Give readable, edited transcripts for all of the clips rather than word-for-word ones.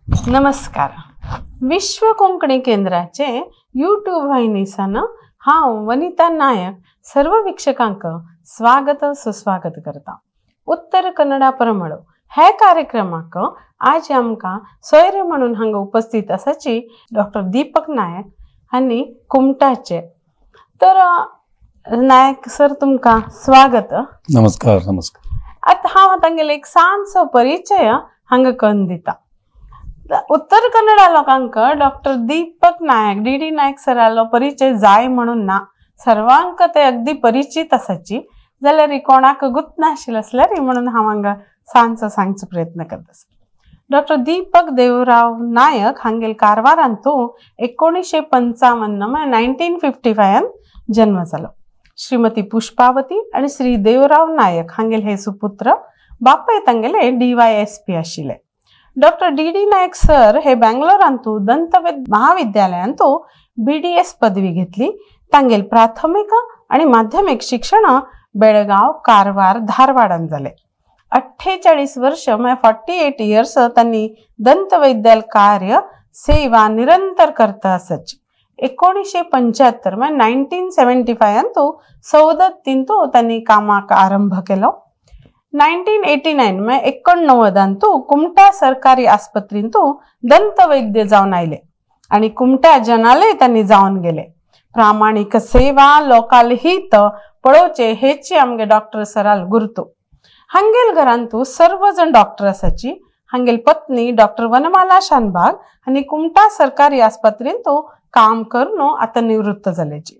नमस्कार. विश्व कोंकणी केंद्राचे यूट्यूब वाहिनीसान हांव वनिता नायक सर्व वीक्षकांक स्वागत सुस्वागत करता. उत्तर कन्नडा परमळ ह्या कार्यक्रमाक आज आमकां सोयरे म्हणून हांगा उपस्थित आसाची डॉक्टर दीपक नायक आनी कुमटाचे. तर नायक सर, तुमकां स्वागत. नमस्कार. नमस्कार. आतां हांव तांगेलो एक ल्हानसो परिचय हांगा करून दिता. उत्तर कन्नडा लोकांक doctor Deepak Nayak D D Nayak सरालो परिचय जाय म्हणून ना, सर्वांक ते अगदी परिचित आसाची. जाल्यार कोणाक गुत नाशिल्लें आसल्यार म्हणून हांव हांगा ल्हानसो सांगचो प्रयत्न करता. डॉक्टर दीपक देवराव नायक हांगेल कारवारांतू 1955 म्हळ्यार 1955 जन्म जालो. श्रीमती पुष्पावती आनी श्री देवराव नायक हांगेल हे सुपुत्र. बापाय तांगेले DYSP आशिल्ले. Doctor D D Nayak sir हे बेंगलोरांतू दंतवैद्य महाविद्यालयांतू BDS पदवी घेतली. तांगेल प्राथमिक आणि माध्यमिक शिक्षण बेळगाव, कारवार, धारवाडान जाले. 48 वर्ष म्हळ्यार 48 इयर्स तांणी दंतवैद्याल कार्य सेवा निरंतर करता आसाची. 1975 म्हळ्यार 1975 सवदत्तींतू तांणी कामाक आरंभ केलो. 1989 म्हळ्यार 89 कुमटा सरकारी आस्पत्रींतू दंतवैद्य जावन आयले आनी कुमटा जनालय तांणी जावन गेले. प्रामाणीक सेवा, लोकाल हित पळोवचे हेची आमगे डॉक्टर सराल गुर्तू. हांगेल घरांतू सर्व जण डॉक्टर आसाची. हांगेल पत्नी डॉक्टर वनमाला शानबाग आनी कुमटा सरकारी आस्पत्रींतू काम करून आतां निवृत्त जाल्याची.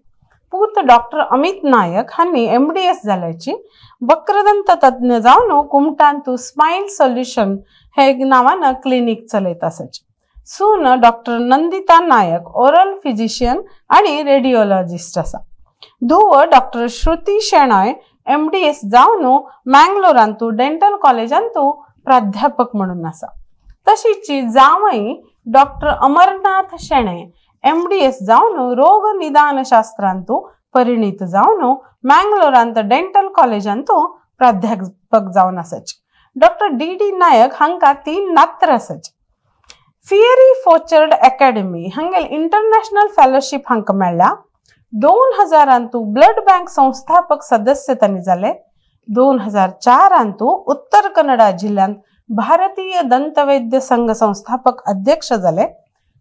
पूत डॉक्टर अमित नायक हांणी MDS जाल्याची. वक्रदंत तज्ञ जावन कुमटांतू स्माईल सोल्युशन हे नांवान क्लिनीक चलयत आसाची. सून doctor Nandita Nayak oral physician आनी रेडिओलॉजिस्ट आसा. धुव डॉक्टर श्रुती शेणॉय MDS जावन मँगलोरांतू डेंटल कॉलेजांतू प्राध्यापक म्हणून आसा. तशीच जावई डॉक्टर अमरनाथ शेणै MDS जावन रोग निदान शास्त्रांतू परिणीत जावन मँगलोरांत डेंटल कॉलेजांतू प्राध्यापक जावन आसाची. डॉक्टर डी डी नायक हांकां 3 नात्र आसाची. फियरी फोचर्ड अकॅडमी हांगेल इंटरनॅशनल फेलोशीप हांकां मेळ्ळ्या. 2000 ब्लड बँक संस्थापक सदस्य तांणी जाले. 2004 उत्तर कन्नडा जिल्ह्यांत भारतीय दंतवैद्य संघ संस्थापक अध्यक्ष जाले.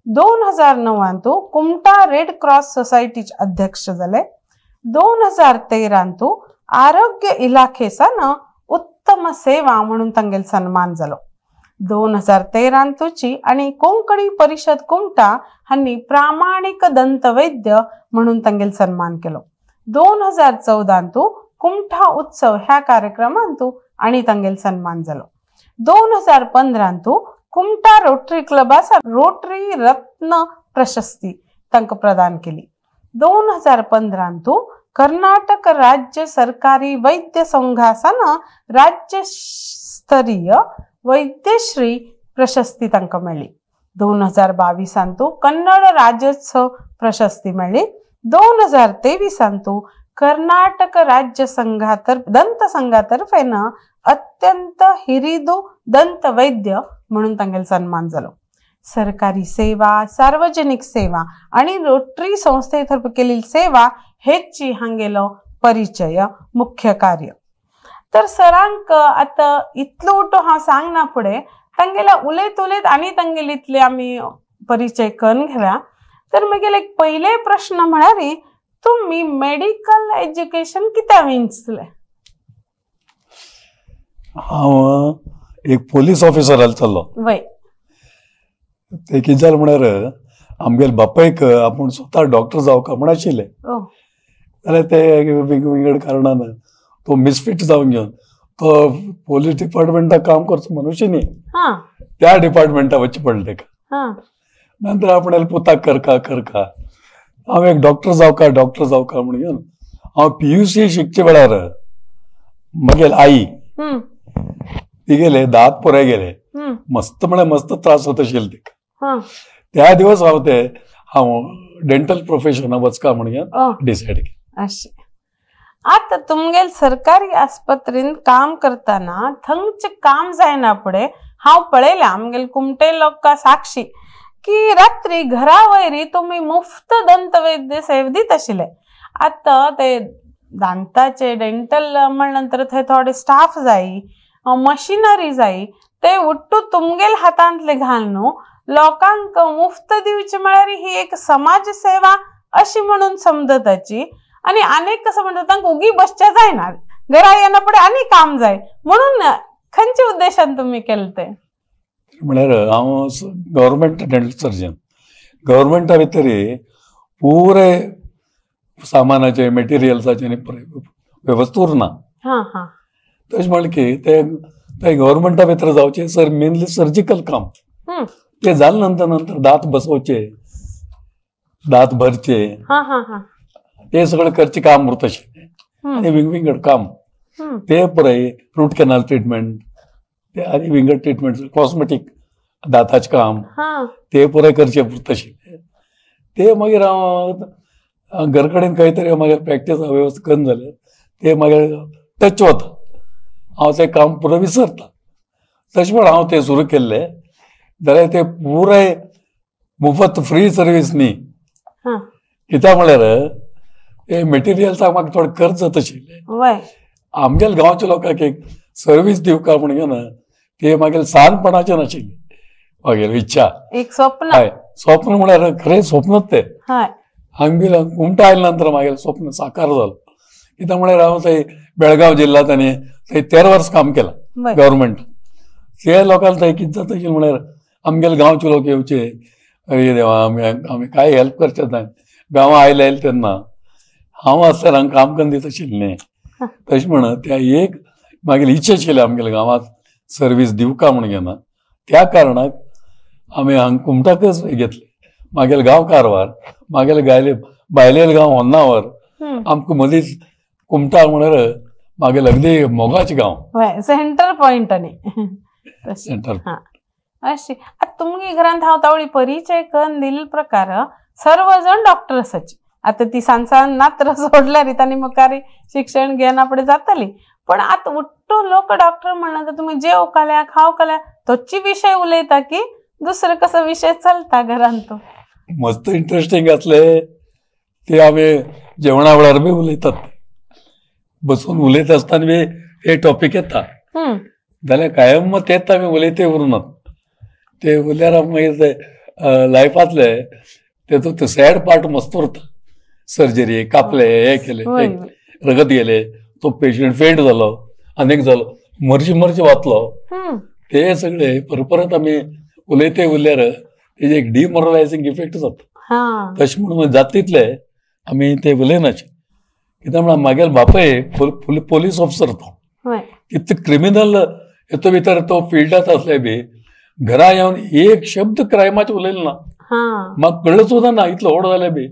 2009 कुमटा रेड क्रॉस सोसायटीचे अध्यक्ष जाले. 2013 आरोग्य इलाखेसान उत्तम सेवा म्हणून तांगेल सन्मान जालो. 2013 आनी कोंकणी परिषद कुमटा हांणी प्रामाणीक दंतवैद्य म्हणून तांगेल सन्मान केलो. 2014 कुमठा उत्सव ह्या कार्यक्रमांतू आनी तांगेल सन्मान जालो. 2015 कुमटा रोटरी क्लबासा रोटरी रत्न प्रशस्ती तांकां प्रदान केली. 2015 कर्नाटक राज्य सरकारी वैद्य संघासान राज्य स्तरीय वैद्यश्री प्रशस्ती तांकां मेळ्ळी. 2022 कन्नड राज्योत्सव प्रशस्ती मेळ्ळी. 2023 कर्नाटक राज्य दंत संघातर्फेन अत्यंत हिरिदू दंतवैद्य म्हणून तांगेल सन्मान जालो. सरकारी सेवा, सार्वजनिक सेवा आणि रोटरी संस्थेतर्फे केलेली सेवा हेची हांगेलो परिचय मुख्य कार्य. तर सरांक आतां इतलो उठो हांव सांगना फुडें तांगेल्या उलयत उलयत आनी तांगेले इतले आमी परिचय करून घेया. तर म्हगेले एक पयले प्रश्न म्हळ्यार तुमी मेडिकल एज्युकेशन कित्याक विंचलें? हांव एक पोलीस ऑफिसर चल्लो. वय ते कितें जालें म्हळ्यार आमगेले बापायक आपूण स्वता डॉक्टर जावका म्हूण आशिल्लें. जाल्यार ते विंगड विंगड कारणान तो मिसफीट जावन घेवन तो पोलीस डिपार्टमेंटाक काम करचो मनुष्य न्ही, त्या डिपार्टमेंटाक वचचें पडलें ताका. नंतर आपणाले पुताक करका करका हांव एक डॉक्टर जावका डॉक्टर जावका म्हूण घेवन हांव PUC शिकचे वेळार मगेल आई ती गेले दांत पुराय गेले, मस्त म्हळ्यार मस्त त्रास होत आशिल्ले तिका. त्या दिवस हांव ते हांव डेंटल प्रोफेशनाक वचका म्हूण डिसायड केलें. अशें. आतां तुमगेल सरकारी आस्पत्रीन काम करतना थंयचें काम जायना फुडें हांव पळयलें आमगेले कुमटे लोक साक्षी की रात्री घरा वयरी तुमी मुफ्त दंतवैद्य सेव दित आशिल्ले. आतां ते दांताचे डेंटल म्हण नंतर थंय थोडे स्टाफ जाय, मशिनरी जाय, ते उट्टू तुमगेल हातांतले घाल न्हू लोकांक मुफ्त दिवचे म्हळ्यार ही एक समाज सेवा अशी म्हणून समजताची. आनी अनेक कसं म्हणटा तांकां उगी बसचे जायना, घरा येना फुडें आनी काम जाय म्हणून खंयच्या उद्देशान तुमी केलें तें? म्हळ्यार हांव गव्हर्मेंट डेंटल सर्जन, गव्हर्मेंटा भितर पुरे सामानाचे मटेरियल्साचे वेवस्था उरना. तशें म्हणलें की ते गव्हर्मेंटा भितर जावचे सर मेनली सर्जिकल काम, ते जाले नंतर नंतर दांत बसोवचे, दांत भरचे, ते सगळें करचें काम उरता आशिल्लें आनी विंगविंगड काम ते पुराय रूट कॅनल ट्रिटमेंट ते आनी विंगड ट्रिटमेंट कॉस्मेटीक दांताचें काम ते पुराय करचें उरता आशिल्लें. ते मागीर हांव घर कडेन खंय तरी मागीर प्रॅक्टीस वेवस्था करून जालें ते मागीर टच वता, हांव तें काम पुराय विसरता. तशें म्हण हांव तें सुरू केल्लें जाल्यार ते पुराय मुफत फ्री सर्वीस न्ही, कित्याक म्हळ्यार ते मटेरियल्साक म्हाका थोडे खर्च जाता आशिल्ले. आमगेल्या गांवच्या लोकांक एक सर्वीस दिवका म्हण घेवन ते मागीर ल्हानपणाचें नाशिल्लें मागीर इच्छा, एक स्वप्न. हय, स्वप्न म्हळ्यार खरें स्वप्नच तें. आमगेल्या कुमटा आयल्या नंतर मागीर स्वप्न साकार जालो. कित्याक म्हळ्यार हांव थंय बेळगांव जिल्ल्यांत आनी थंय 13 वर्स काम केलां गव्हर्मेंट. ते लोकांक थंय कितें जाता अशें म्हळ्यार आमगेले गांवचे लोक येवचे, अरे देवा आमी आमी कांय हेल्प करचे ना, गांवां आयले आयले तेन्ना हांव आसल्यार हांगा काम करून दिता आशिल्लें. तशें म्हण त्या एक मागीर इच्छा आशिल्ली आमगेल्या गांवांत सर्वीस दिवका म्हण घेना, त्या कारणाक आमी हांगा कुमटाकच घेतले. मागेले गांव कारवार, मागेले गायले बायलेले गांव होन्नावर, आमकां मदींच कुमटा म्हळ्यार मागेले अगदी मोगाचे गांव, सेंटर पॉयंट. आनी सेंटर अशी आतां तुमगे घरांत हांव तावळी परिचय करून दिल्ले प्रकार सर्व जण डॉक्टर आसाची. आतां ती सान सान नात्र सोडल्यार तांणी मुखार शिक्षण घेना फुडें जाताली, पण आतां उट्टो लोक डॉक्टर म्हणटा तुमी जेव काल्या खाव काल्या तोची विशय उलयता की दुसरो कसो विशय चलता घरांत. तो मस्त इंट्रस्टींग आसले ते आमी जेवणा वेळार बी उलयतात, बसून उलयता आसतना बी हे टॉपीक येता जाल्यार कायम मग तेच आमी उलयते उरनात. ते उरल्यार मागीर ते लायफांतले तेचो तो सॅड पार्ट मस्त उरता. सर्जरी कापले, हे केले, रगत गेले, तो पेशंट फेंट जालो, आनीक जालो, मर्जी मर्जी वाचलो, ते सगळे परपरत आमी उलयते उरल्यार तेजे एक डिमोरलायझींग इफेक्ट जाता. तशें म्हणून जाता तितले आमी ते उलयनाचे. कित्याक म्हळ्यार मागेल बापूय पोलीस ऑफिसर, तो तितले क्रिमिनल हेतू भितर तो फिल्डांत आसले बी घरा येवन एक शब्द क्रायमाचे उलयलो ना. म्हाका कळ्ळें सुद्दां ना इतलो व्हड जालें बी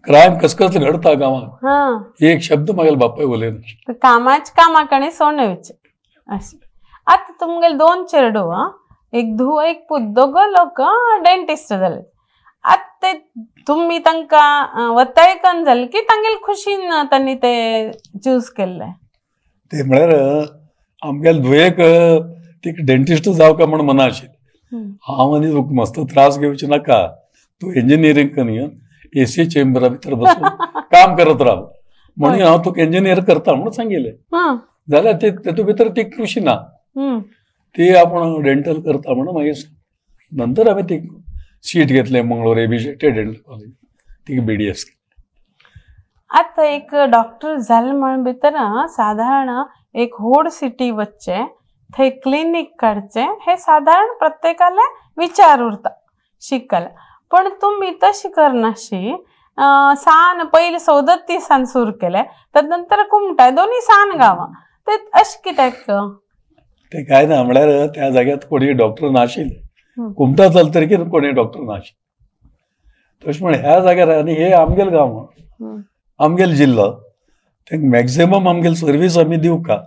क्रायम कस कसले घडता गांवांत, एक शब्द मागेल बापूय उलयना. कामाच कामा कडेन सोडून अशें. आतां तुमगेले 2 चेडूं, एक धूव एक पूत, दोगो लोक डेंटिस्ट जाले. आतां ते तुमी तांकां वतायकन जाले की तांगेले खुशीन तांणी ते चूज केल्ले? ते म्हळ्यार आमगेले धुवेक ती डेंटिस्ट जावं काय म्हण मना आशिल्लें. हांव आनी तुका मस्त त्रास घेवचे नाका, तूं इंजिनियरींग करून घेवन एसी चेंबरा भितर बसून काम करत राव म्हणून हांव तुका इंजिनियर करता म्हणून सांगिल्लें. जाल्यार ते तेतूंत भितर ती खुशी ना, ती आपूण डेंटल करता म्हणून मागीर नंतर आमी ती सीट घेतले Mangalore A B Shetty dental college, ती BDS. आतां एक डॉक्टर जाले म्हण भितर सादारण एक व्हड सिटी वचचें, थंय क्लिनीक काडचें हे सादारण प्रत्येकाले विचार उरता शिकले. पण तुमी तशें करनाशी, सान पयलीं सवदत्ती सान सुरू केलें, तद नंतर कुमटा, दोनूय सान गांवां, ते अशें कित्याक? ते काय ना म्हळ्यार त्या जाग्यार कोणीय डॉक्टर नाशिल्ले, कुमटा चलतकीर तरी कोणीय डॉक्टर नाशिल्ले. तशें म्हण ह्या जाग्यार आनी हे आमगेले गांव, आमगेलो जिल्लो, तेंका मॅक्झिमम आमगेले सर्वीस आमी दिवका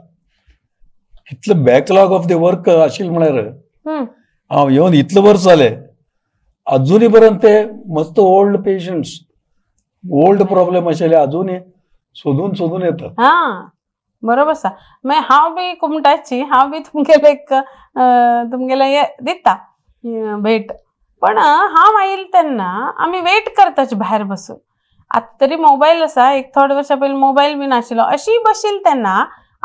इतलो बॅकलॉग ऑफ the work आशिल्लें म्हळ्यार हांव येवन इतले वर्स जाले अजुनूय पर्यंत ते मस्त ओल्ड पेशंट्स ओल्ड प्रॉब्लेम आशिल्ले अजुनूय सोदून सोदून येतात. बरोबर आसा. मागीर हांव बी कुमटाची, हांव बी तुमगेले एक तुमगेले दिता भेट. पण हांव आयिल्लें तेन्ना आमी वेट करताची भायर बसून. आतां तरी मोबायल आसा, एक थोडे वर्सां पयलीं मोबायल बी नाशिल्लो. अशी बशिल्ली तेन्ना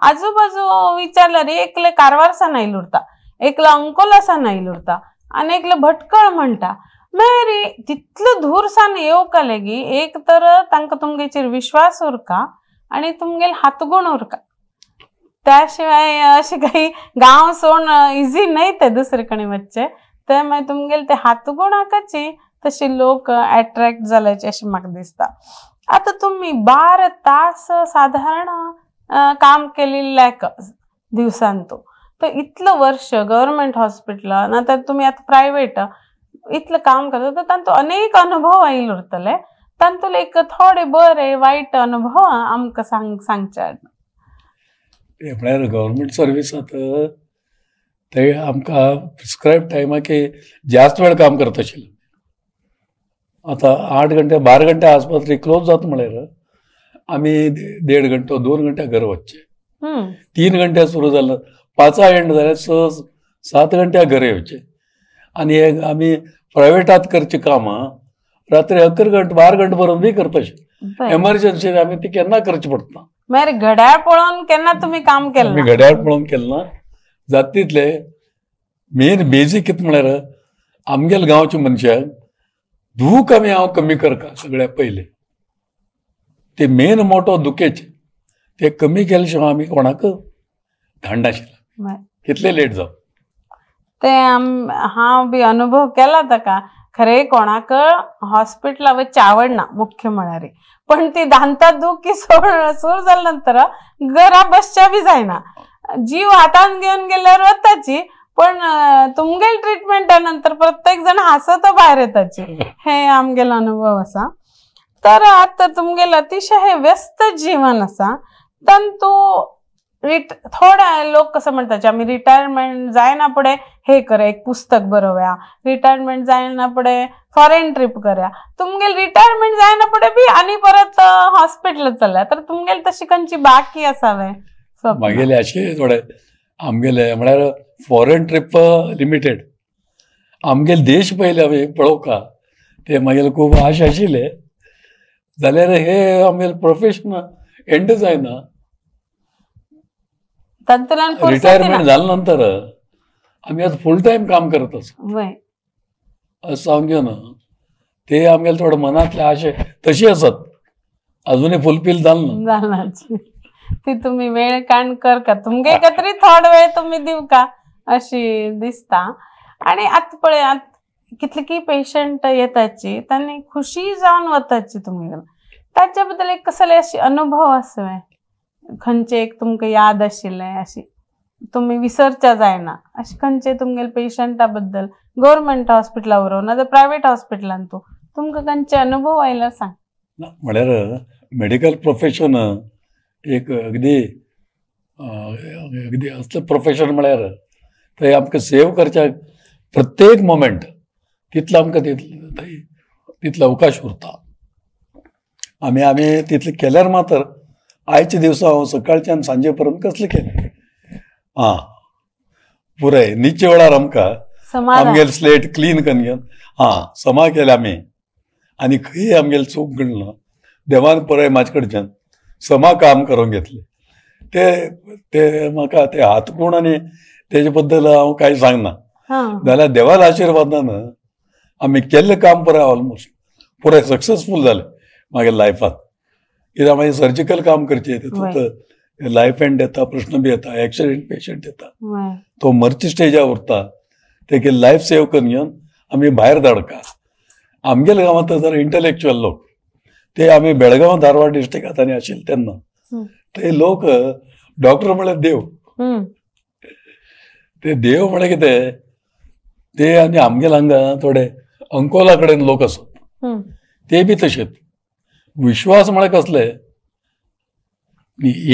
आजूबाजू विचारल्यार एकले कारवारसान आयिल्लो उरता, एकलो अंकोलासान आयिल्लो उरता आनी एकलो भटकळ म्हणटा. मागीर तितलो दूरसान येवका लेगी एक तर तांकां तुमगेचेर विश्वास उरका आनी तुमगेले हातगुण उरका. त्या शिवाय अशें काही गांव सोडून इजी न्हय ते दुसरे कडेन वचचें. ते मागीर तुमगेले ते हातगुणाकाची तशी लोक एट्रॅक्ट जाल्याचे अशें म्हाका दिसता. आतां तुमी 12 तास साधारण काम केलें दिवसान तो, तर इतलो वर्ष गव्हर्मेंट हॉस्पिटलान, ना तर तुमी आतां प्रायवेट इतलें काम करता, तर तांचो अनेक अनुभव आयिल्ले उरतले. तातूंतले एक थोडे बरे वायट अनुभव आमकां सांगचे. म्हळ्यार गव्हर्मेंट सर्विसांत ते आमकां प्रिस्क्रायब टायमाक जास्त वेळ काम करता आशिल्लें. आतां 8 घंटे 12 घंटे आस्पत्री क्लोज जाता म्हळ्यार आमी 1.5 घंटो 2 घंटे घर वचचें. 3 घंटे सुरू जालें, 5 एंड जाल्यार 6 7 घंट्या घर येवचें. आनी आमी प्रायवेटांत करचीं कामां रात्री 11 घंटे 12 घंटे पर्यंत बी करता आशिल्लें. एमर्जन्सी आमी ती केन्ना करची पडटा. मागीर घड्याळ पळोवन केन्ना तुमी काम केलें? आमी घड्याळ पळोवन केलें ना. जाता तितले मेन बेजीक कितें म्हळ्यार आमगेले गांवच्या मनशाक दूख आमी हांव कमी करता सगळ्या पयलें. ते मेन मोटो दुखेच ते कमी केले शिवाय आमी कोणाक धाडनाशिल्लें, कितले लेट जावं. ते हांव बी अनुभव केला ताका. खरें कोणाक हॉस्पिटला वचचें आवडना मुख्य म्हळ्यार, पण ती दांता दूख की सुरू जाल्या नंतर घरा बसच्या बी जायना. जीव हातान घेवन गेल्यार वताची, पण तुमगेल ट्रिटमेंटा नंतर प्रत्येक जण हांसत भायर येताची. हे आमगेलो अनुभव आसा. तर आतां तुमगेलें अतिशय व्यस्त जीवन आसा, तातूंत थोडे लोक कसं म्हणटाचे आमी रिटायरमेंट जायना फुडें हे करया, एक पुस्तक बरोवया, रिटायरमेंट जायना फुडें फॉरेन ट्रीप करया. तुमगेल रिटायरमेंट जायना फुडें बी आनी परत हॉस्पिटल चल्ल्या, तर तुमगेल तशी खंयची बाकी आसा वे? मागेले अशे थोडे आमगेले म्हळ्यार फॉरेन ट्रीप लिमिटेड. आमगेले देश पयले आमी पळोवका ते मागेले खूब आश आशिल्ले, जाल्यार हे आमगेले प्रोफेशन एंड जायना. रिटायरमेंट जाल्या नंतर आमी आतां फूल टायम काम करत आसा अशें सांगून घेवन ते आमगेले थोडे मनांतले आशे तशी आसात अजुनूय फुलफील जालें ना. ती तुमी वेळ काण कर का तुमगे तरी थोडो वेळ तुमी दिवका अशी दिसता. आनी आतां पळय आतां कितले की पेशंट येताची तांणी खुशी जावन वताची तुमगेले, ताच्या बद्दल एक कसले अशी अनुभव आसा खंयचे एक तुमकां याद आशिल्लें अशी तुमी विसरच्या जायना अशें खंयचे तुमगेले पेशंटा बद्दल गव्हर्मेंट हॉस्पिटला बरोबर ना तर प्रायवेट हॉस्पिटलान तूं तुमकां खंयचे अनुभव आयल्यार सांग. म्हळ्यार मेडिकल प्रोफेशन एक अगदी अगदी असलें प्रोफेशन म्हळ्यार थंय आमकां सेव करच्याक प्रत्येक मोमेंट तितलो आमकां तितलो अवकाश उरता. आमी आमी तितलें केल्यार मात्र आयच्या दिवसा हांव सकाळच्यान सांजे पर्यंत कसलें केलें आं पुराय न्हिदच्या वेळार आमकां आमगेले स्लेट क्लीन करून घेवन आं समा केलें आमी आनी खंय आमगेले चूक घडना देवान पुराय म्हाजे कडच्यान समा काम करून घेतलें. ते ते म्हाका ते हातगुण आनी तेजे बद्दल हांव कांय सांगना, जाल्यार देवाल्या आशिर्वादान आमी केल्लें काम पुराय ऑलमोस्ट पुराय सक्सेसफूल जालें म्हागे लायफांत. कित्याक मागीर सर्जिकल काम करचें तितूंत लायफ एंड येता प्रश्न बी येता, एक्सिडेंट पेशंट येता तो मरच्या स्टेजार उरता, तेगे लायफ सेव करून घेवन आमी भायर धाडका. आमगेल्या गांवांत जर इंटलेक्च्युअल लोक ते आमी बेळगांव धारवाड डिस्ट्रिक्टांत आनी आशिल्ले तेन्ना ते लोक डॉक्टर म्हळ्यार देव, ते देव म्हळ्यार कितें ते आनी आमगेले हांगा थोडे अंकोला कडेन लोक आसात ते बी तशेंच ವಿಶ್ವಾಸ म्हळ्यार कसले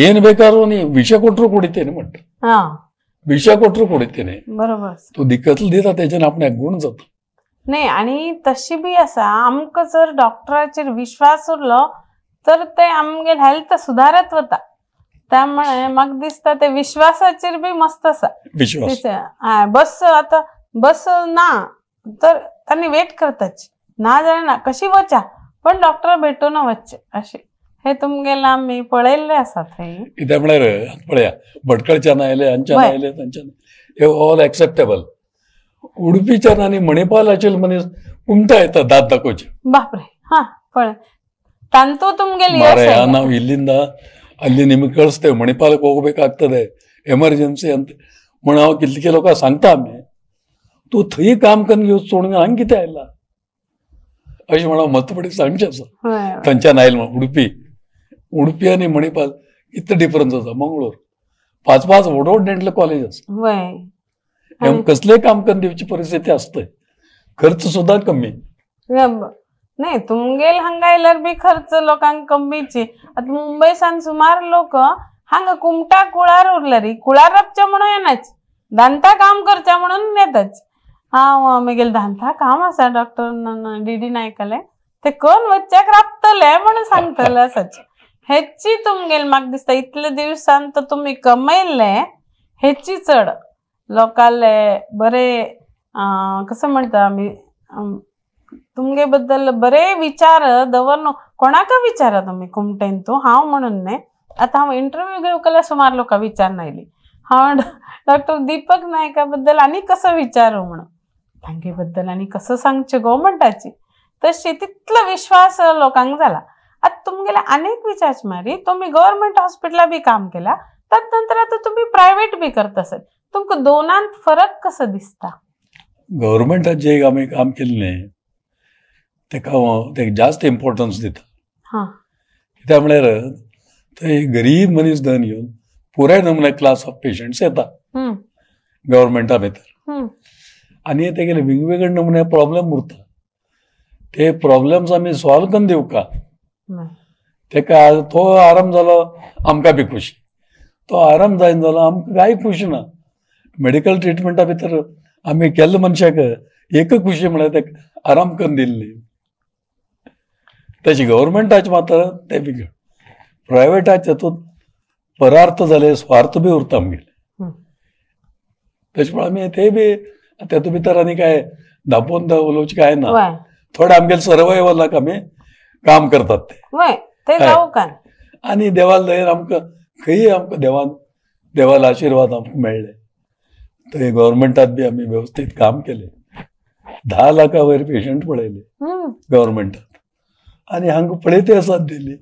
ಏನ್ ಬೇಕಾದ್ರೂ ನೀ ವಿಷ ಕೊಟ್ಟರು ಕುಡಿತೇನೆ म्हणटा, विष ಕೊಟ್ಟರು ಕುಡಿತೇನೆ. बरोबर, तूं दिकतले दिता तेच्यान आपणाक गुण जाता. न्ही आनी तशी बी आसा आमकां जर डॉक्टराचेर विश्वास उरलो तर ते आमगेले हेल्थ सुदारत वता. त्यामुळे म्हाका दिसता ते विश्वासाचेर बी मस्त आसा विश्वास. बस आता बस ना तर तांणी वेट करताच, ना जाल्यार ना कशी वचा पण डॉक्टर भेटून वचचे अशें हे तुमगेले आमी पळयल्ले आसा थंय. कित्याक म्हळ्यार पळया भटकळच्यान आयले, हांच्यान आयले, तांच्यान, हे ऑल एक्सेप्टेबल. उडपीच्यान आनी मणिपालाचेर मनीस कुमटा येता दात दाखोवचे. बापरे, हा ಪಳೆ ತಂತು ತುಮ್ಗೆಲ್ಲಿ ಮಾರಾಯ, ನಾವು ಇಲ್ಲಿಂದ ಅಲ್ಲಿ ನಿಮಗೆ ಕಳಿಸ್ತೇವೆ, ಮಣಿಪಾಲಕ್ಕೆ ಹೋಗ್ಬೇಕಾಗ್ತದೆ ಎಮರ್ಜೆನ್ಸಿ ಅಂತ म्हण हांव कितले लोकांक सांगता आमी, तूं थंय काम करून घेवन सोडून हांगा कितें आयला अशें म्हणून मस्तपणी सांगचें आसा. थंयच्यान आयलें म्हण उडपी, उडपी आनी मणिपाल कितलो डिफरन्स आसा. मंगळूर 5 5 व्हड व्हड डेंटल कॉलेज आसा, कसलेय काम करून दिवची परिस्थिती आसता, खर्च सुद्दां कमी. नाही तुमगेल हांगा आयल्यार बी खर्च लोकांक कमीची. आतां मुंबय सान सुमार लोक हांगा कुमटा कुळार उरल्यार कुळार राबचे म्हणून येनाच, दांता काम करचे म्हणून येताच. हांव मागीर दांता काम आसा डॉक्टर डी डी नायकाले ते कोण वच्च्याक राबतले म्हणून सांगतले आसाच. हेची तुमगेल म्हाका दिसता इतले दिवसान तर तुमी कमयल्ले हेची चड लोकांले बरे कसं म्हणटा आमी तुमगे बद्दल बरे विचार दवर कोणाक विचारा तुमी कुमटेन तूं हांव म्हणून न्ही. आतां हांव इंटरव्यू घेवंक जाल्यार सुमार लोकां विचार आयली हांव डॉक्टर दीपक नायका बद्दल आनी कसो विचारू म्हणून, तांगे बद्दल आनी कसो सांगचें गो म्हणटाची. तशी तितलो विश्वास लोकांक जाला. आतां तुमगेले आनीक विचार मारी तुमी गव्हर्मेंट हॉस्पिटला बी काम केला, तद नंतर आतां तुमी प्रायव्हेट बी करता आसत, तुमकां दोनांत फरक कसो दिसता? गव्हर्मेंटात जे आमी काम केल्लें तेका तेका जास्त इम्पॉर्टन्स दिता. कित्याक म्हळ्यार थंय गरीब मनीस धन घेवन पुराय नमुने क्लास ऑफ पेशंट्स येता गव्हर्मेंटा भितर, आनी तेगेले वेगवेगळे नमुने प्रॉब्लेम उरता, ते प्रॉब्लेम्स आमी सॉल्व करून दिवका. तेका तो आराम जालो आमकां बी खुशी, तो आराम जायना जालो आमकां कांय खुशी ना. मेडिकल ट्रिटमेंटा भितर आमी केल्ले मनशाक एक खुशी म्हळ्यार तेका आराम करून दिल्ली. तशी गव्हर्मेंटाचे मात्र ते बिगड, प्रायव्हेटाचे तातूंत परार्थ जाले, स्वार्थ बी उरता आमगेले. तशें आमी ते बी तातूंत भितर आनी काय धांपून उलोवचें काय ना, थोडे आमगेले सर्वायवलाक आमी काम करतात ते. आनी देवाल दयेन आमकां खंय आमकां देवान देवाल आशिर्वाद आमकां मेळ्ळे. थंय गव्हर्मेंटात बी आमी वेवस्थीत काम केलें, 10 लाखा वयर पेशंट पळयले गव्हर्मेंटात, आनी हांगा पळयते आसात दिल्ली.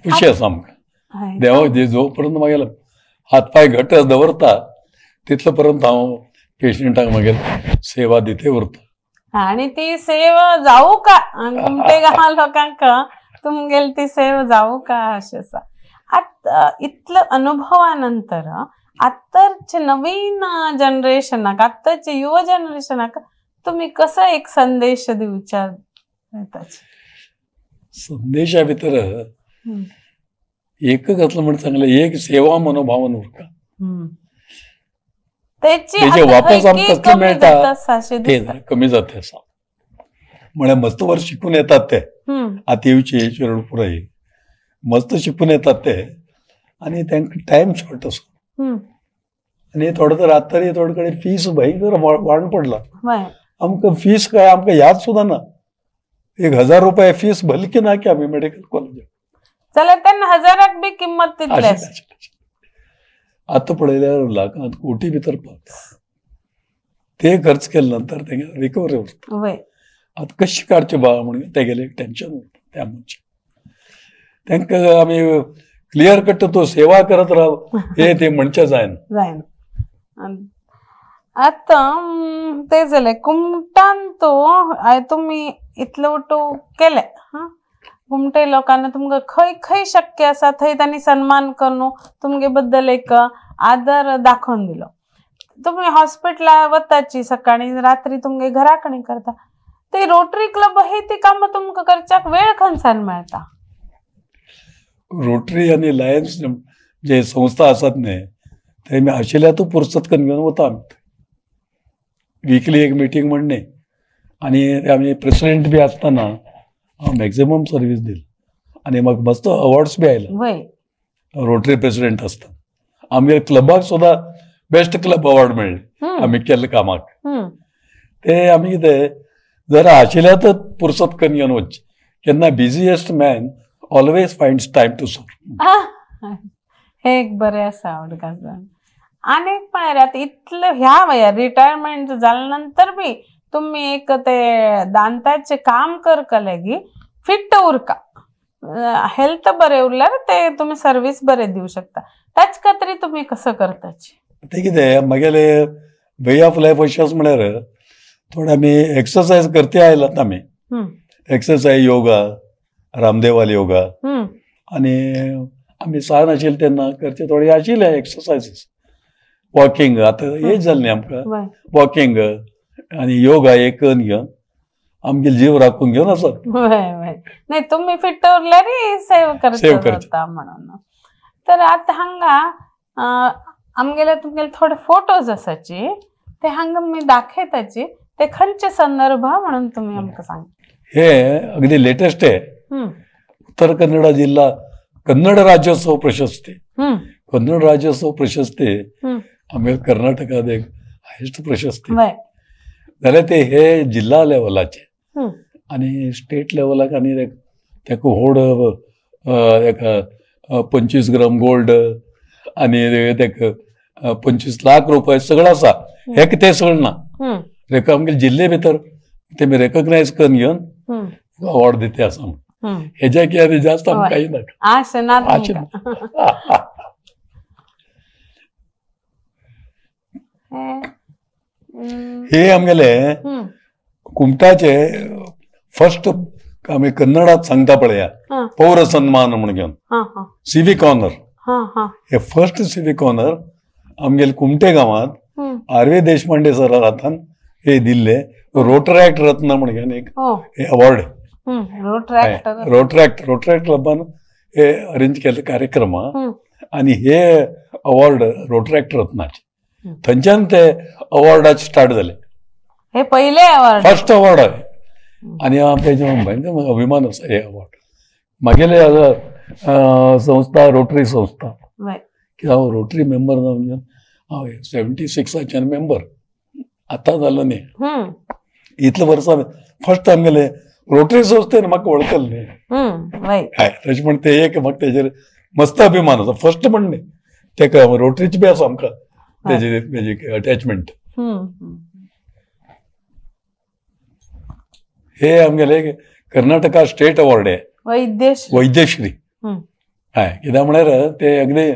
खुशी आसा आमकां देवा जो पर्यंत मागीर हात पांय घट दवरता तितलो पर्यंत हांव पेशंटाक मागीर सेवा दिते उरता. आनी ती सेवा जावू का कुमटे गांवा लोकांक तुमगेली ती सेवा जावू का अशें आसा. आतां इतलो अनुभवा नंतर आतांचे नवीन जनरेशनाक आतांचे युवा जनरेशनाक तुमी कसो एक संदेश दिवच्या? संदेशा भितर एक घातलं म्हण सांगलें, एक सेवा मनोभावन उरता, तेचे वापस आमकां कसले मेळटा ते कमी जाता आसा. म्हळ्यार मस्त वर शिकून येतात ते, आतां येवचे चेडूं पुराय मस्त शिकून येतात ते, आनी तांकां टायम शॉर्ट आसा. आनी थोडो तर आतां तरी थोडे कडेन फीस भयंकर वाड पडला. आमकां फीस काय आमकां याद सुद्दां ना, 1000 रुपये फीस भरली की ना की आमी मेडिकल कॉलेजाक जाल्यार तेन्ना हजाराक बी किंमत तितली. आतां पळयल्यार लाखांत कोटी भितर पावता. ते खर्च केले नंतर तेगे रिकवरी उरता. आतां कशी काडचे बा म्हणून तेगेलें एक टेन्शन उरता त्या मनशाक. तांकां आमी क्लियर कट तो सेवा करत राव हे ते म्हणचें जायना. जायना. आतां ते जालें कुमटान तो तुमी इतलो उटो केले हां, कुमटे लोकांना तुमकां खंय खंय शक्य आसा थंय तांणी सन्मान करून तुमगे बद्दल एक आदर दाखोवन दिलो. तुमी हॉस्पिटला वताची सकाळी रात्री तुमगे घरा कडेन करता ते रोटरी क्लब हे ती कामां तुमकां करच्याक वेळ खंयसान मेळटा? रोटरी आनी लायन्स जे संस्था आसात न्ही ते आमी आशिल्ल्या तूं पुरसत करून घेवन वता आमी. विकली एक मिटींग म्हण न्ही, आनी आमी प्रेसिडेंट बी आसतना हांव मॅक्झिमम सर्वीस दिली आनी म्हाका मस्त अवॉर्ड्स बी आयले. रोटरी प्रेसिडेंट आसता आमगे क्लबाक सुद्दां बेस्ट क्लब अवॉर्ड मेळ्ळे आमी केल्ले कामाक. ते आमी कितें जरा आशिल्ल्यार तर पुरसत करून घेवन वचचें. केन्ना busiest man always finds time to serve. हे एक बरें आसा उदकासान. आनी एक म्हळ्यार आतां इतले ह्या वयार रिटायरमेंट जाल्या नंतर बी तुमी एक ते दांताचें काम करकले की फिट उरका, हेल्थ बरें उरल्यार ते तुमी सर्वीस बरें दिवं शकता. ताचे खातीर तुमी कसो करताची? ते कितें म्हगेले वे ऑफ लायफ अशेंच म्हळ्यार थोडे आमी एक्सरसायज करते आयलात आमी. एक्सरसायज, योगा, रामदेवाल योगा आनी आमी सान आशिल्ले तेन्ना करचे थोडे आशिल्ले एक्सरसायजीस, वॉकिंग. आतां एज जाली न्ही आमकां, वॉकिंग आनी योगा एक करून घेवन आमगे जीव राखून घेवन आसा. नाही तुमी फिट उरल्यार सेव करता म्हणून. तर आतां हांगा आमगेले तुमगेले थोडे फोटोज आसाची ते हांगा मी दाखयताची, ते खंयचे संदर्भ म्हणून तुमी आमकां सांग. हे अगदी लेटेस्ट आहे. उत्तर कन्नडा जिल्हा कन्नड राज्योत्सव प्रशस्ती. कन्नड राज्योत्सव प्रशस्ती आमगे कर्नाटकात एक हायेस्ट प्रशस्ती. जाल्यार ते हे जिल्हा लेवलाचे आनी स्टेट लेवलाक आनी ताका व्हड एक 25 ग्राम गोल्ड आनी ताका 25 लाख रुपये सगळं आसा. हे ते सगळं ना, रेका आमगे जिल्हे भितर ते रेकग्नायज करून घेवन अवॉर्ड दिते आसा. हेज्या की आनी जास्त आमकां काही नाका. हे आमगेले कुमटाचे फर्स्ट आमी कन्नडात सांगता पळया पौर सन्मान म्हूण घेवन सिवीक ऑनर. हे फर्स्ट सिवीक ऑनर आमगेले कुमटे गांवांत आर वी देशपांडे सरा हातान हे दिल्ले रोटरॅक्ट रत्न म्हूण घेवन एक अवॉर्ड. रोटरॅक्ट क्लबान हे अरेंज केल्ले कार्यक्रम आनी हे अवॉर्ड रोटरॅक्ट रत्नाचे. थंयच्यान ते अवॉर्डाचे स्टार्ट जाले. हे पहिले अवॉर्ड, फर्स्ट अवॉर्ड आहे आनी तेजो भयंकर अभिमान आसा हे अवॉर्ड. मागेले संस्था रोटरी संस्था की हांव रोटरी मेंबर जावन घेवन हांव 76 मेंबर आतां जालो न्ही. इतले वर्सां फर्स्ट आमगेले रोटरी संस्थेन म्हाका वळखले न्ही. हय, तशें म्हण ते एक म्हाका तेजेर मस्त अभिमान आसा. फर्स्ट म्हण न्ही, तेका रोटरीची बी आसा आमकां तेजी अटॅचमेंट. हे आमगेले कर्नाटका स्टेट अवॉर्ड आहे वैद्यश्री. हय, कित्याक म्हळ्यार ते अगदी.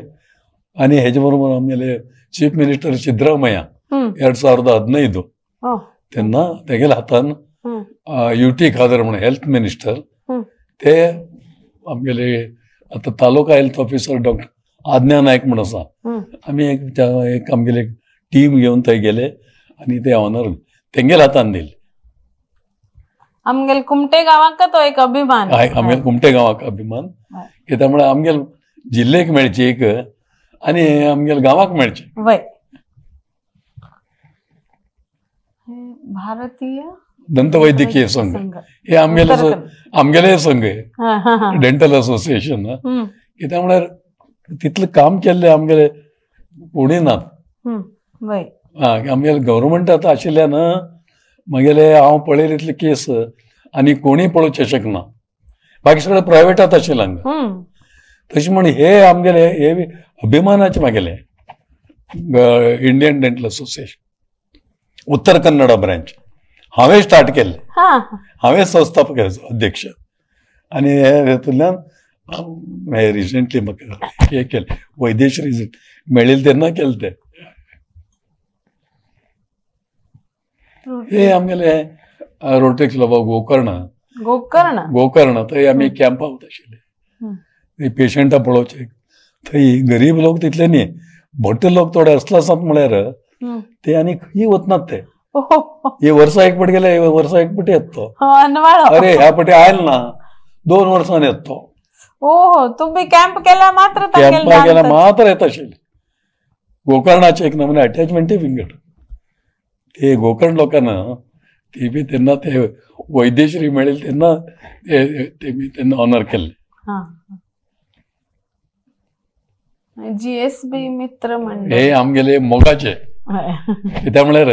आनी हेजे बरोबर आमगेले चीफ मिनिस्टर सिद्धरामय्या 2015 तेन्ना तेगेल्या हातान यू टी खादर म्हणून हेल्थ मिनिस्टर ते आमगेले आतां taluka health officer doctor Adnya Naik म्हूण आसा. आमी एक आमगेले टीम घेवन थंय गेले आनी ते ऑनर तेंगेल्या हातान दिले. आमगेले कुमटे गांवाक तो एक अभिमान. आमगेले कुमटे गांवाक अभिमान कित्याक म्हळ्यार आमगेले जिल्लेक मेळची एक आनी आमगेले गांवाक मेळची. भारतीय दंतवैद्यकीय संघ हे आमगेले आमगेले संघ डेंटल असोसिएशन. कित्याक म्हळ्यार तितलें काम केल्लें आमगेले कोणूय नात. आमगेले गव्हर्मेंट आतां आशिल्ल्यान म्हगेले हांव पळयले इतले केस आनी कोणूय पळोवचें शकना. बाकी सगळें प्रायवेटात आशिल्लें हांगा. तशें म्हण हे आमगेले हे अभिमानाचे म्हागेले Indian dental association Uttar Kannada branch हांवें स्टार्ट केल्लें. हांवें संस्थापक अध्यक्ष आनी हे हेतूंतल्यान हे रिसंटली म्हाका हे केलें वैद्यश्री मेळिल्लें तेन्ना केलें तें. हे आमगेले rotary club of Gokarna. Gokarna थंय आमी कॅम्पा वता आशिल्ले पेशंटां पळोवचे. थंय गरीब लोक तितले न्ही, भट लोक थोडे असले आसात म्हळ्यार ते आनी खंय वचनात ते. हे वर्सा एक पट गेले, वर्सा एक पट येत तो. अरे ह्या पटी आयल ना 2 वर्सांनी येत तो. तुम्ही कॅम्प केला मात्र कॅम्पा गेला मात्र येत आशिल्ले. गोकर्णाचे एक नमुने अटॅचमेंटय विंगड. ते गोकर्ण लोकांना ते बी तेन्ना ते वैद्यश्री मेळिल्ले तेन्ना ते मी तेन्ना ऑनर केल्ले. GSB मित्र मंडळ हे आमगेले मोगाचे. कित्याक म्हळ्यार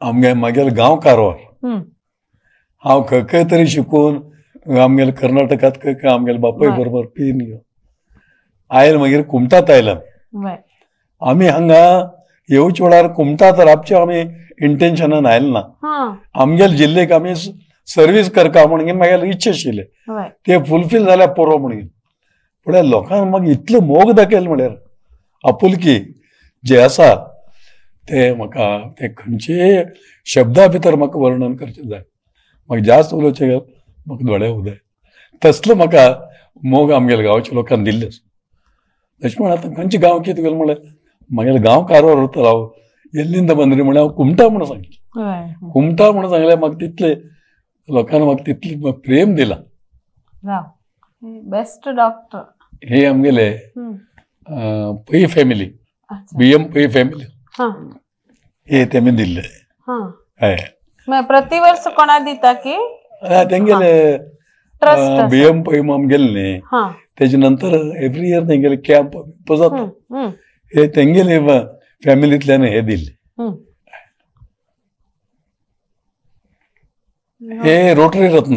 आमगे मागेले गांव कारवार, हांव खंय खंय तरी शिकून आमगेले कर्नाटकांत खंय खंय आमगेले बापूय बरोबर पीन घेवन आयल, मागीर कुमटात आयला. आमी हांगा येवचे वेळार कुमटात राबचे आमी इंटेन्शनान आयल ना. आमगेले जिल्लेक आमी सर्वीस करका म्हणून मागीर इच्छा आशिल्ले, ते फुलफील जाल्यार पुरो म्हणून. पूण लोकांक मागीर इतलो मोग दाखयल म्हळ्यार आपुलकी जे आसा ते म्हाका ते खंयचे शब्दा भितर म्हाका वर्णन करचें जाय. म्हाका जास्त उलोवचें म्हाका दोळे उदय तसलो म्हाका मोग आमगेल्या गांवच्या लोकांक दिल्ले. तशें म्हण आतां खंयचे गांव कितें केलें म्हळ्यार मागीर गांव कारवार उरता हांव एल्लिंद बंदरी म्हळ्यार हांव कुमटा म्हणून सांगलें. कुमटा म्हणून सांगलें म्हाका तितले लोकांनी म्हाका तितले प्रेम दिलां. बेस्ट डॉक्टर हे आमगेले Pai family, B M Pai family हे तेमी दिल्ले. हय, प्रतिवर्ष कोणा दिता की तेंगेले बी एम पै आमगेले न्ही, तेजे नंतर एवरी इयर तेंगेले कॅम्प जाता, हे तेंगेले फॅमिलींतल्यान हे दिल्ले. हे रोटरी रत्न,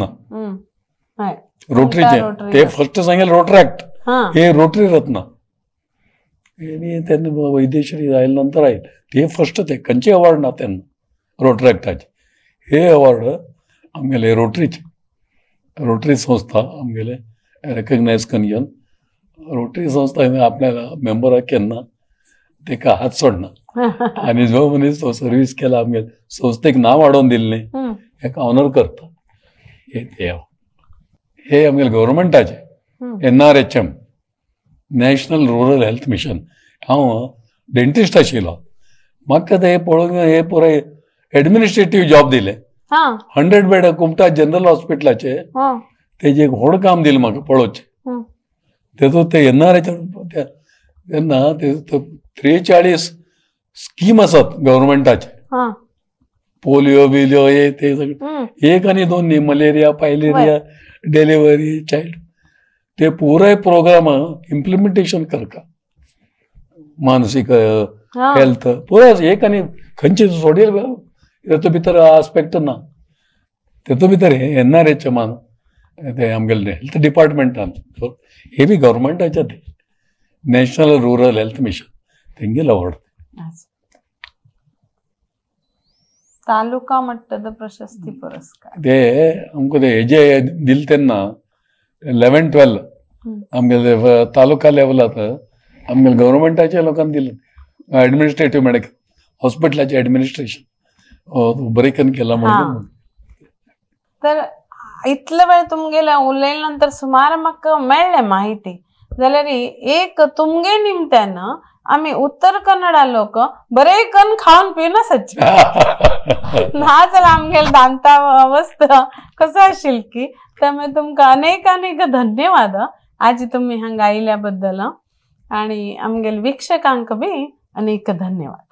रोटरीचे ते फर्स्ट सांगेल रोटरॅक्ट, हे रोटरी रत्न. आनी तेन्ना वैद्यश्री आयले नंतर आयल ते फर्स्ट, ते खंयचे अवॉर्ड ना तेन्ना रोटरॅक्टाचे. हे अवॉर्ड आमगेले रोटरीचे, रोटरी संस्था आमगेले रेकग्नायज करून घेवन रोटरी संस्था आपल्या मेंबराक केन्ना तेका हात सोडना. आनी जो मनीस तो सर्वीस केला आमगेले संस्थेक नांव वाडोवन दिल्लें हेका ऑनर करता. हे ते हे आमगेले गव्हर्मेंटाचे NRHM, national rural health mission. हांव डेंटिस्ट आशिल्लो, म्हाका ते पळोवन हे पुराय एडमिनिस्ट्रेटीव जॉब दिले. 100 बेड कुमटा जनरल हॉस्पिटलाचे तेजें एक व्हड काम दिलें म्हाका पळोवचें. तेतूंत ते NRHM तेन्ना 43 स्कीम आसात गव्हर्मेंटाचे, पोलियो बिलियो हे ते सगळे, 1 आनी 2 न्ही, मलेरिया, पायलेरिया, डिलिव्हरी चायल्ड, ते पुराय प्रोग्राम इम्प्लिमेंटेशन करका, मानसीक हेल्थ पुराय एक आनी खंयचे सोडील तेतूंत भितर आस्पेक्ट ना. तेतूंत भितर हे NRHM ते आमगेले हेल्थ डिपार्टमेंटान हे बी गव्हर्मेंटाचे ते नॅशनल रुरल हेल्थ मिशन तेंगेले अवॉर्ड. तालुका मट्टद प्रशस्ती पुरस्कार ते आमकां ते हेजे दिले तेन्ना 11-12 आमगेले तालुका लेवलात आमगेले गव्हर्मेंटाच्या लोकांनी दिले. एडमिनिस्ट्रेटीव मेडिकल हॉस्पिटलाचे एडमिनिस्ट्रेशन बरें करून केलां म्हणून. तर इतले वेळ तुमगेले उलयले नंतर सुमार म्हाका मेळ्ळें माहिती. जाल्यार एक तुमगे निमतान आमी उत्तर कन्नडा लोक बरे कन्न खावन पिवन आसाचे ना जाल्यार आमगेले दांता अवस्था कसो आशिल्ली की. त्यामुळे तुमकां अनेक अनेक धन्यवाद आज तुमी हांगा आयिल्ल्या बद्दल, आनी आमगेले वीक्षकांक बी अनेक धन्यवाद.